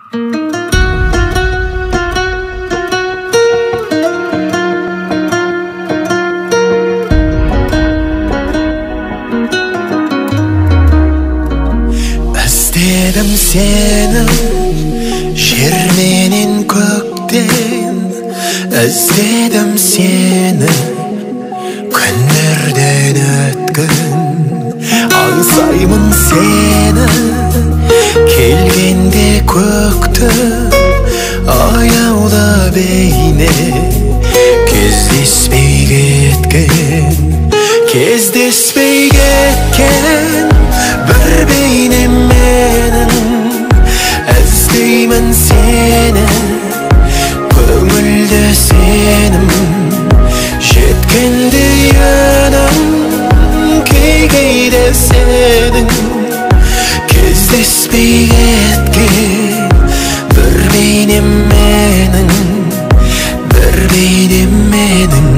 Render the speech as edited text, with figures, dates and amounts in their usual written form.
Іздедім сені жер менен көктен, іздедім сені күндерден өткен. Аңсаймын сені келгенде көкті, аяулы бейне кездеспей кеткен, кездеспей кеткен бір бейнем менің. Іздеймін сені, көңілді сенім, жеткендей үнім кей кейде сенің. Кездеспей кеткен бір бейнем менің, бір бейнем менің.